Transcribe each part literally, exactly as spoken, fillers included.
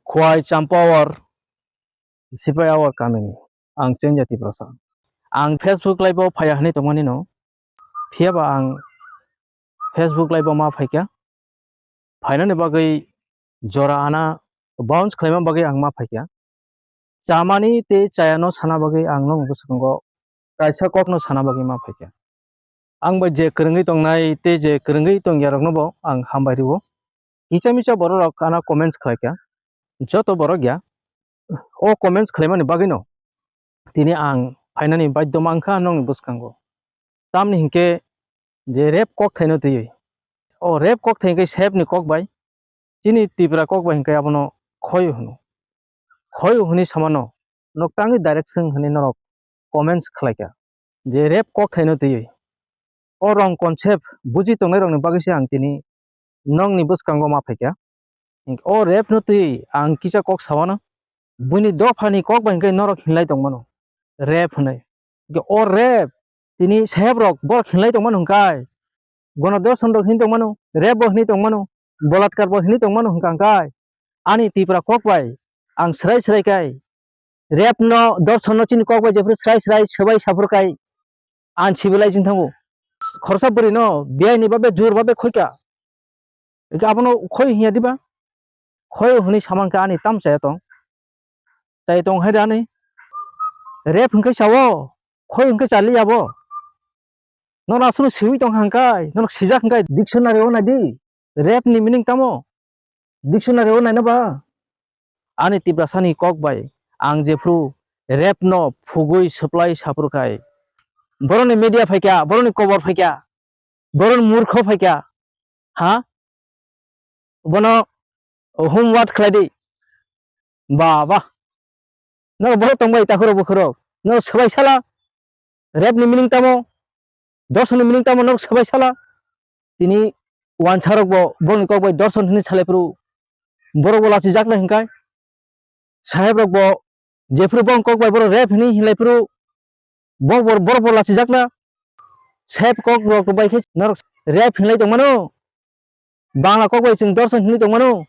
Khwai Champawar, Sipai Awar kamini. Ang Chenja Tiprasa. Ang Facebook live o phaiya hinwi tongmani no. Phiya ba ang Facebook live o ma phaikha. Phainani bagwi jora ana bounce khlaima bagwi ang ma phaikha. Chamani tei chayano sana bagwi ang nokni bwskango kaisa kokno sana bagwi ma phaikha. Ang bai je kwrwngwi tongnai tei je kwrwngwi tongyarokno bo ang hambai rwo. Kisa misa bororok ano comments khlaikha. Joto borok ya. O comments khlaimani bagwino tini ang phainani baidhyo mankha nokni bwskango. Tamni hinkhe je rap kokthaino twiwi. O rap kokthai hinkhe sep ni kok bai. Chini Tipra kok bai hinkhe abono khoyo hwno. Khoyo hwnwi samano. Nok tangwi direct swng hwnwi norok comments khlaikha. Je rap kokthaino twiwi. O wrong concept buji tongnairokni bagwi se ang tini nokni bwskango ma phaikha. O rap no twi ang kisa kok sawano. Buini dophani kok bai hinkhe norok hinlai tongmano. Rap hwnwi. Hinkhe o rap tini sep rok borok hinlai tongmano hwnkhai. Gono dorson rok hinwi tongmano. Rap bo hinwi tongmano. Bolatkar bo hinwi tongmano hwnka hwnkhai. Ani Tipra kok bai ang swrai swrai khai. Rap no dorson no chini kok bai jephuru swrai swrai swbai saphuru khai. Ang sibilai ching thango. Khoroksa bwrwi no biyai ni babe jur babe khoika. Eke abono khoi hinya diba? Khoi hwnwi samang khe ani tam chaya tong. Chaya tong hai da ani. Rap hwnkhe chawo, khoi hwnkhe chali abo. Nono aswk siwi tong hangkai, nono sijak hangkai dictionary o nai di. Rap ni meaning tamo? Dictionary o naina ba? Ani Tiprasani kok bai ang jephru rap no phugwi supply saphru khai. Boroni media phaikya, boroni kobor phaikya, boroni murkho phaikya. Ha? Bono homework khlai di. Ba, ba. Norok borok tongbai takhurok bukhurok. Norok swbai sala. Rap ni meaning tamo? Dorson ni meaning tamo norok swbai sala? Tini wansarok bo borokni kok bai dorson hwnwi salai phuru borok bo lachijaknai hwnkhai. Saheb rok bo jephuru borokni kok bai borok rap hwnwi hinlai phuru borok bo, borok bo lachijakna. Saheb kok rok bai khe norok rap hinlai tongmano. Bangla kok bai chwng dorson hinwi tongmano.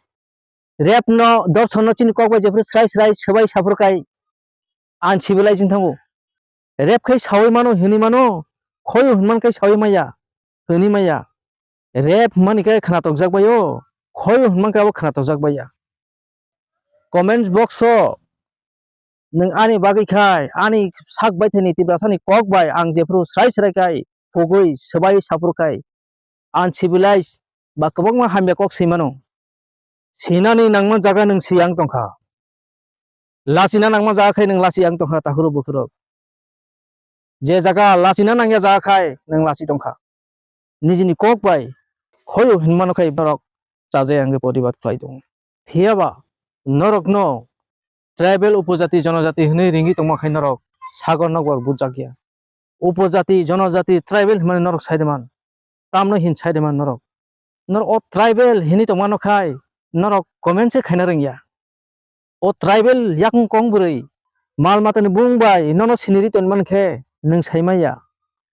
Rap no dorson no chini kok bai jephuru srai srai swbai saphuru kai. Ang sibilai ching thango. Rap khai sawi mano, hini mano, khoyo hinman khai sawi maya, hini maya. Rap mani khai khna tokjak baio, khoyo hinman khai abo khna tokjak baiya. Comments box o nwng ani bagwi khai, ani sak baithani Tiprasani kok bai ang jephuru srai srai khai, phugwi, swbai saphuru khai, ang sibilai ba kwbangma hamya kok swi mano. Sinani nangma jaga nwng siyang tongkha. Lachina nangma jaga khai nwng lachiyang tongkha, takhurok bukhurok. Je jaga lachina nangya jaga khai nwng lachi tongkha. Nijini kok bai khoyo hinmano khai norok chajai ang protibad khlai tongo. Phiyaba norokno tribal upojati jonojati hwnwi ringwi tongma khai norok sagor nokbar bujak ya. Upojati, jonojati, tribal hinmani norok sai de man. Tamno hin sai de man norok. Norok o tribal hinwi tongmano khai norok comment se khaina rwngya. O tribal yakung kong bwrwi mal matani bung bai nono siniri tonman khe nwng sai maya.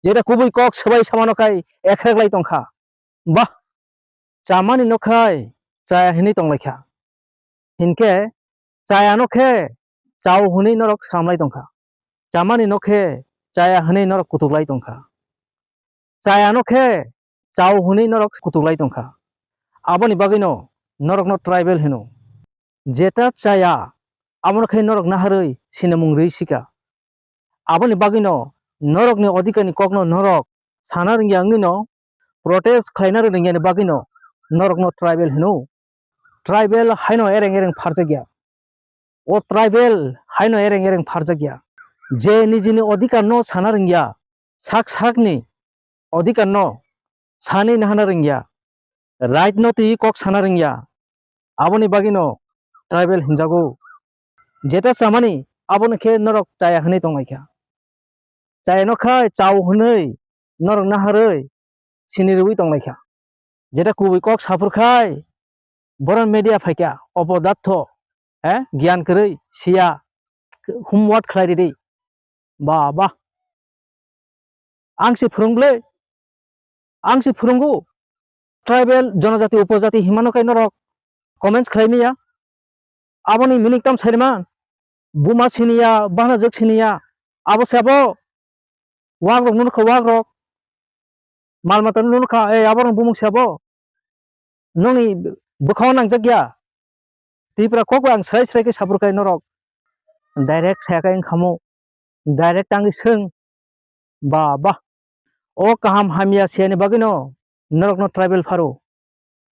Jeta kubui kok swbai samano khai ekhreklai tongkha. Bah, chamani no khai chaya hinwi tonglaikha. Hinkhe chaya no khe chao hwnwi norok samlai tongkha. Chamani no khe chaya hwnwi norok kutuklai tongkha. Chaya no khe chao hwnwi norok kutuklai tongkha. Aboni bagwino norokno tribal hino. Jeta chaya, abono khe norok naharwi sinamung rwi sika. Aboni bagwino norokni odhikarni kokno norok sana rwngya wngwino protest khlaina rwngyani bagwino norokno tribal hino. Tribal haino ereng ereng pharjakya. O tribal haino ereng ereng pharjakya. Je nijini odhikarno sana rwngya, sak sakni odhikarno sanwi nahana rwngya, right no twi kok sana rwngya, aboni bagwino tribal hinjago. Jeta chamani abono khe norok chaya hwnwi tonglaikha. Chaya no khai chao hwnwi norok naharwi sini rwui tonglaikha. Jeta kubui kok saphur khai boron media phaikha, obodatho, eh, giyan kwrwi siya, homework khlai ridi. Ba, ba. Ang se phwrwng ble. Ang se phwrwngo. Tribal, jonojati, upojati himano kai norok comments khlai maya. Aboni meaning tam saiman. Buma siniya, bahanajwk siniya. Abo se abo. Wakrok nukha, wakrok. Mal mata nukha, ei, aborok bumung se abo. Nokni bwkhango nangjakya. Tipra kok bai ang srai srai khe saphur khai norok. Direct saya khai wngkhamu. Direct tangwi swng. Ba, ba. O kaham hamya siyani bagwino norokno tribal pharo.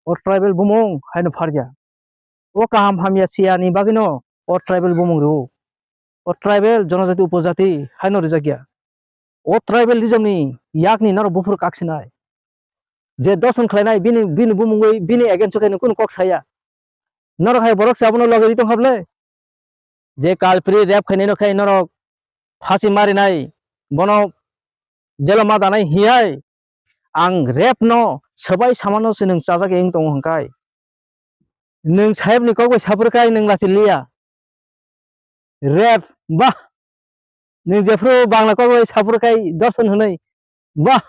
O tribal bumung haino pharya. O kaham hamya siyani bagwino o tribal bumung rwo. O tribal, jonojati, upojati haino rijakya. O tribalism ni yakni norok buphuru kaksinai. Je doson khlainai bini, bini bumungwi bini against o khe nung kunu kok saya. Norok hai borok se abono loge ri tong kha bwle? Je culprit rape khainai no khai norok phasi marinai, bono jelo ma danai hiyai, ang rape no swbai samano se nwng chajak wng tongo hwnkhai. Nwng saheb ni kok bai saphur khai nwng lachi liya. Rape, bah! Nwng jephru Bangla kok bai saphur khai dorson hwnwi, bah!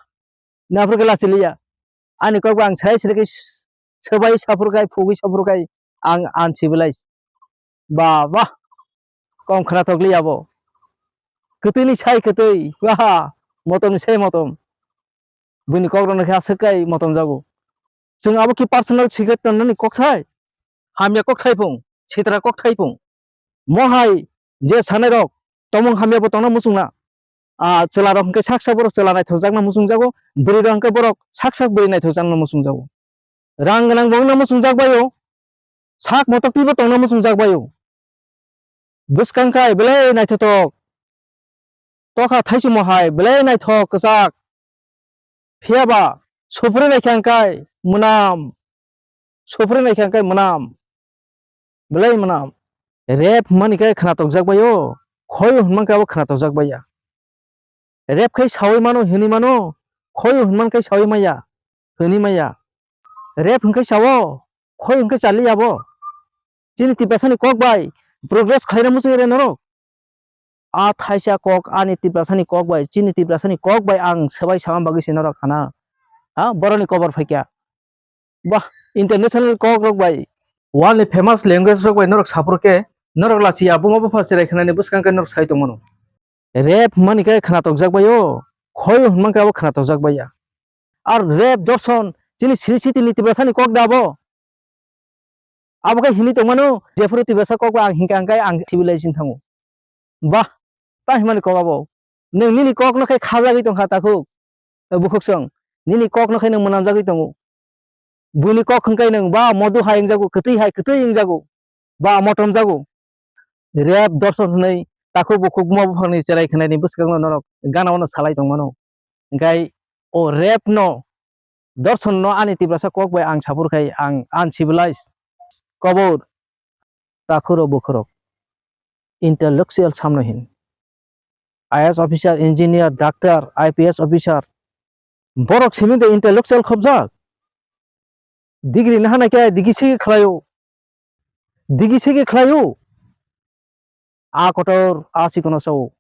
Naphru khe lachi liya. Ani kok bai ang sai siri khe swbai saphur khai, phugwi saphur khai ang, ang civilized. Ba, ba! Kom khna thok liya bo. Kwtwi ni sai kwtwi, bah! Motom ni sai motom. Buini kok rok no khe aswk kai motom jago. Chwng abo ki personal secret tonnani kokthai? Hamya kokthai phung, sitra kokthai phung. Mohai je sanai rok tomung hamya bo tongna muchungna. A chwla rok hwnkhe sak sak borok chwla naithok jakna muchung jago, bwrwi rok hwnkhe borok sak sak bwrwi naithok jakna muchung jago. Rang gwnang bo wngna muchung jak bai o, sak motok twi bo tongna muchung jak bai o. Bwskang kai belai naithotok. Tokha thaichimo hai belai naithok kwchak. Phiya ba, suphuri naikha hwnkhe mwnam. Suphuri naikha hwnkhe mwnam. Belai mwnam. Rep hwnmani khe khwnatok jak bai o. Khoyo hwnman khe abo khwnatok jak bai ya. Rep khai saui mano, hwnwi mano. Khoyo hwnman khe saui maya, hwnwi maya. Rep hwnkhe sao, khoyo hwnkhe chali ya bo. Chini Tiprasani kok bai progress khlaina muchung ere norok. A thaisa kok, ani Tiprasani kok bai, chini Tiprasani kok bai ang swbai sama bagwi se norok hana. Ha, boroni kobor phaikya. Bah, international kok rok bai, world ni famous language rok bai norok saphur khe, norok lachiya buma bupha cherai khnani bwskang khe norok sai tongmano. Rep hwnmani khe khwnatok jak bai o, khoyo hwnman khe abo khwnatok jak bai ya. Ar rep dorson, chini sri siti ni Tiprasani kok da abo. Abo khe hinwi tongmano, jephuru Tiprasa kok ba ang hinkha hwnkhe ang civilization thango. Bah, ta himani kok abo. Nwng nini kok no khe khajagwi tongkha takhuk. Bukhuk song, nini kok no khe nwng mwnamjagwi tongo. Buini kok hwnkhe nwng ba modu hai wngjago, kwtwi hai kwtwi wngjago, ba motomjago. Rep dorson hwnwi takhuk bukhuk buma buphangni cherai khnaini bwskango norok gana-o no salai tongmano. Hwnkhe o rep no dorson no ani Tiprasa kok bai ang saphur khai ang uncivilized. Kobor. Takhurok bukhurok intellectual samno hin. I A S officer, engineer, doctor, I P S officer. Borok simi de intellectual khobjak. Degree nahanai khe digi sigi khlaio. Digi sigi khlaio. A kotor, a chikono sao.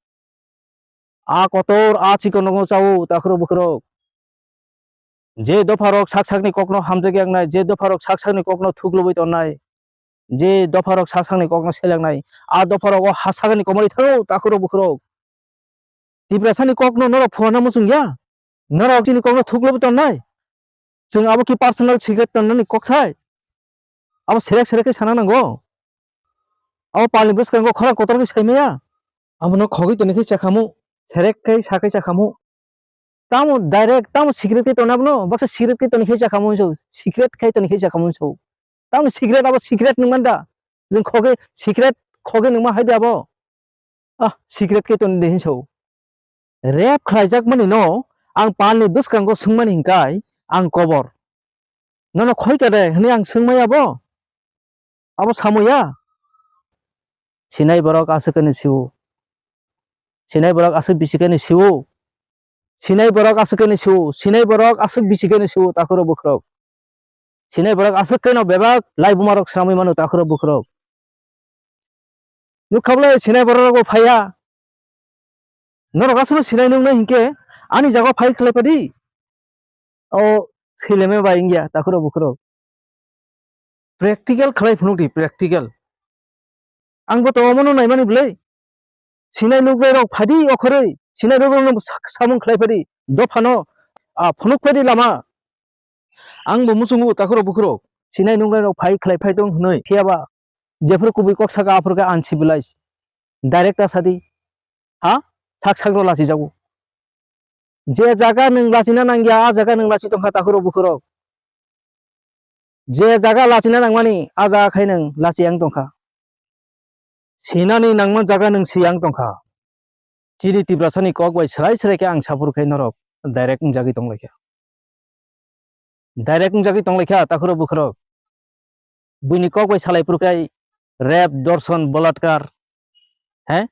A kotor, a chikono sao, takhurok bukhurok. Je dopharok sak sakni kokno hamjak yaknai, je dopharok sak sakni kokno thuklubui tonnai, je dopharok sak sakni kokno seleknai, a dopharok o ha sakni komori thango, takhurok bukhurok. Tiprasani kokno norok phuarna muchung ya? Norok chini kokno thuklubui tonnai? Chwng abo ki personal secret tonnani kokthai? Abo serek serek khe sana nango. Abo palni bwskango khorang kotor khe saimaya. Abono khogwi toni khe chakhamu. Serek khe sakai chakhamu. Tamo direct, tamo secret khe toni abono, baksa secret khe toni khe chakhamu hinso. Secret khe toni khe chakhamu hinso. Tamo secret abo secret nungman da. Jwng khogwi secret khogwi nungma hai de abo. Ah, secret khe toni de hinso. Rep khlaijak mani no ang palni bwskango swngmani hinkai ang kobor. Nono khoi kade hwnwi ang swngmaya bo? Abo samoya? Sinai borok aswk khe ni siwo. Sinai borok aswk bisi khe ni siwo. Sinai borok aswk khe ni siwo. Sinai borok aswk bisi khe ni siwo, takhurok bukhurok. Sinai borok aswk khe no bebak lai buma rok swnamwi mano, takhurok bukhurok. Nukha bwle sinai borok rok bo phaiya. Norok aswk no sinai nuknai hinkhe ani jaga phai khlai padi. O sileme bai wngya, takhurok bukhurok. Practical khlai phunuk di, practical. Ang bo to omono naimani bwlwi. Sinai nuknai rok phadi okhorwi, sinai rok no sa-, samung khlai phadi, dophano, a, phunuk phadi lama. Ang bo muchungo takhurok bukhurok, sinai nuknai rok phai khlai phai tong hwnwi, phiyaba jephuru kubui kok saka aphuru khe uncivilized. Direct ta sadi, ha? Sak sakno lachijago. Je jaga nwng lachina nangya, a jaga nwng lachi tongkha takhurok bukhurok. Je jaga lachina nangmani, a jaga khai nwng lachi yang tongkha. Sinani nangma jaga nwng si yang tongkha. Chini Tiprasani kok bai swrai swrai khe ang saphuru khai norok direct wngjagwi tonglaikha. Direct wngjagwi tonglaikha takhurok bukhurok. Buini kok bai salai phuru khai rape, dorson, balatkar, he?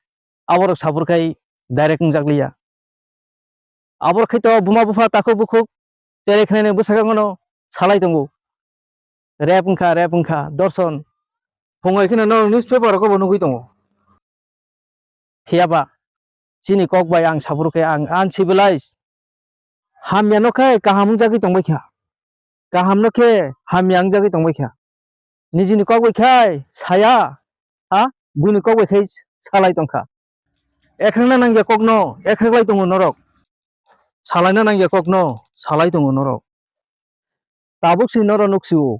Aborok saphuru khai direct wngjak liya. Abor khai to buma bupha takhuk bukhuk cherai khnaini bwsakhe no salai tongo. Rape wngkha, rape wngkha, dorson. Phungo kheno no newspaper rogo bo nugwi tongo. Phiyaba chini kok bai ang saphuru khe ang uncivilized. Hamya no khe kaham wngjagwi tongbai kha. Kaham no khe hamya wngjagwi tongbai kha. Nijini kok bai khai saya, ha? Buini kok bai khai salai tongkha. Ekhrengna nangya kokno, ekhrek lai tongo norok. Salaina nangya kokno, salai tongo norok. Tabuk si norok nuksio,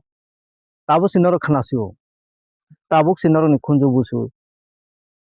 tabuk si norok khnasio, tabuk si norokni khunju busio,